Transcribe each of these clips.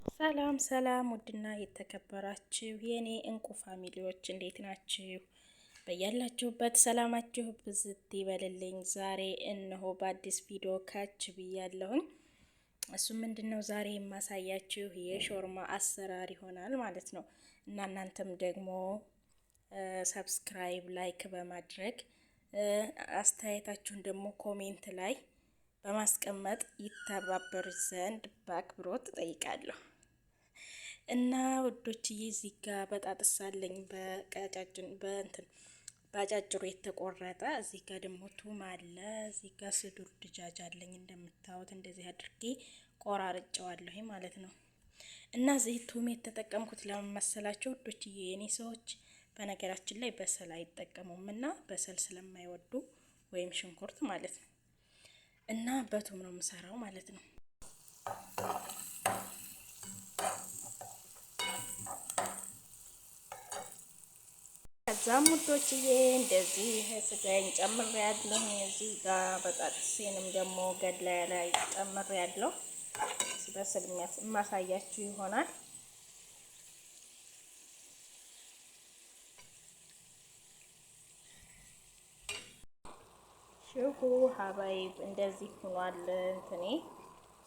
ሰላም ሰላም፣ ውድና የተከበራችሁ የኔ እንቁ family ዎች እንዴት ናችሁ? በያላችሁበት ሰላማችሁ ብዝት ይበልልኝ። ዛሬ እነሆ በአዲስ ቪዲዮ ከች ብያለሁኝ። እሱ ምንድን ነው ዛሬ የማሳያችሁ የሾርማ አሰራር ይሆናል ማለት ነው። እና እናንተም ደግሞ subscribe፣ like በማድረግ አስተያየታችሁን ደግሞ comment ላይ በማስቀመጥ ይተባበሩ ዘንድ በአክብሮት እጠይቃለሁ። እና ውዶችዬ እዚህ ጋ በጣጥስ አለኝ በቀጫጭን በእንትን ባጫጭሩ የተቆረጠ። እዚህ ጋ ደግሞ ثوم አለ። እዚህ ጋ صدور دجاج አለኝ፣ እንደምታዩት እንደዚህ አድርጌ ቆራርጨዋለሁ ማለት ነው። እና እዚህ ثوم የተጠቀምኩት ለምን መሰላችሁ ውዶችዬ? የኔ ሰዎች በነገራችን ላይ بصل አይጠቀሙም እና بصل ስለማይወዱ ወይም ሽንኩርት ማለት ነው። እና በ ثوم ነው የምሰራው ማለት ነው። ከዛም ውዶችዬ እንደዚህ ስጋዬን ጨምሬያለሁ። እዚህ ጋር በጣጥሴንም ደግሞ ገድላይ ላይ ጨምሬያለሁ። ሲበስል የማሳያችሁ ይሆናል። شوفوا حبايب እንደዚህ ሆኗል። እንትኔ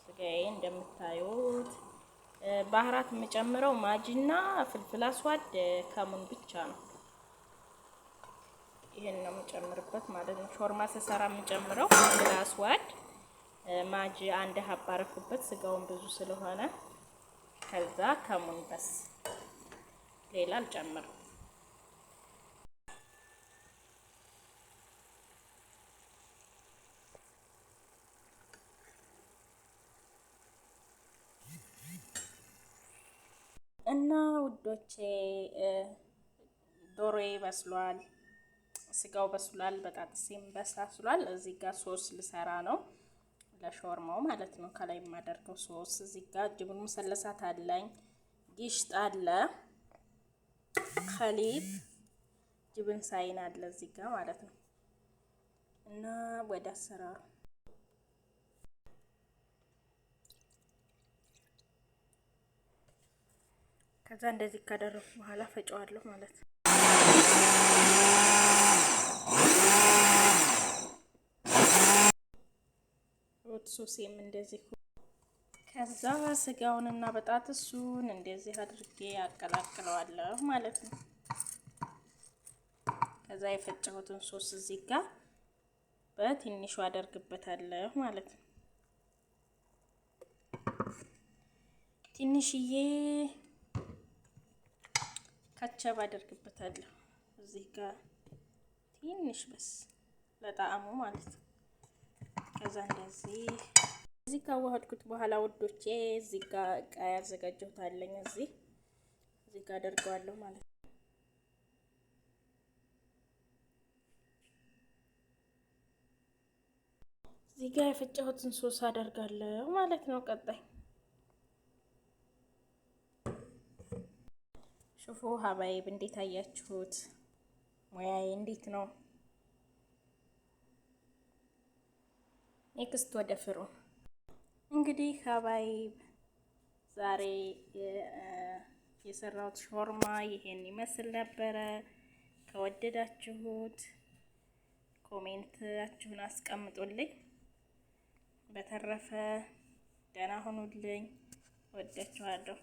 ስጋዬ እንደምታዩት بهارات የምጨምረው ማጂና فلفل أسود ከሙን ብቻ ነው። ይሄን ነው የምጨምርበት ማለት ነው። ሾርማ ስሰራ የምጨምረው فلفل أسود፣ ማጂ አንድ حبة አረኩበት ስጋውን ብዙ ስለሆነ፣ ከዛ ከሙን بس፣ ሌላ አልጨምርም። እና ውዶቼ ዶሮዬ በስሏል፣ ስጋው በስሏል፣ በጣጥሴም በሳስሏል። እዚህ ጋር ሶስ ልሰራ ነው ለሾርማው ማለት ነው። ከላይ የማደርገው ሶስ እዚህ ጋር جبن مثلثات አለኝ፣ قشطة አለ፣ حليب جبن ሳይን አለ እዚህ ጋር ማለት ነው። እና ወደ አሰራሩ። ከዛ እንደዚህ ካደረኩ በኋላ ፈጨዋለሁ ማለት ነው። Hot ሶሴም እንደዚህ። ከዛ ስጋውንና በጣጥሱን እንደዚህ አድርጌ አቀላቅለዋለሁ ማለት ነው። ከዛ የፈጨሁትን ሶስ እዚህ ጋር በትንሹ አደርግበታለሁ ማለት ነው። ትንሽዬ ካቸብ አደርግበታለሁ እዚህ ጋር ትንሽ بس ለጣዕሙ ማለት ነው። ከዛ እንደዚህ እዚህ ካዋሃድኩት በኋላ ውዶቼ እዚህ ጋር እቃ ያዘጋጀሁት አለኝ፣ እዚህ ጋር አደርገዋለሁ ማለት ነው። እዚህ ጋር የፈጨሁትን ሶስ አደርጋለሁ ማለት ነው። ቀጣይ شوفوا حبايب እንዴት አያችሁት? ሙያዬ እንዴት ነው? Next ወደ فرن። እንግዲህ حبايب ዛሬ የሰራሁት ሾርማ ይሄን ይመስል ነበረ። ከወደዳችሁት comment ኣችሁን አስቀምጡልኝ። በተረፈ ደህና ሁኑልኝ። ወዳችኋለሁ።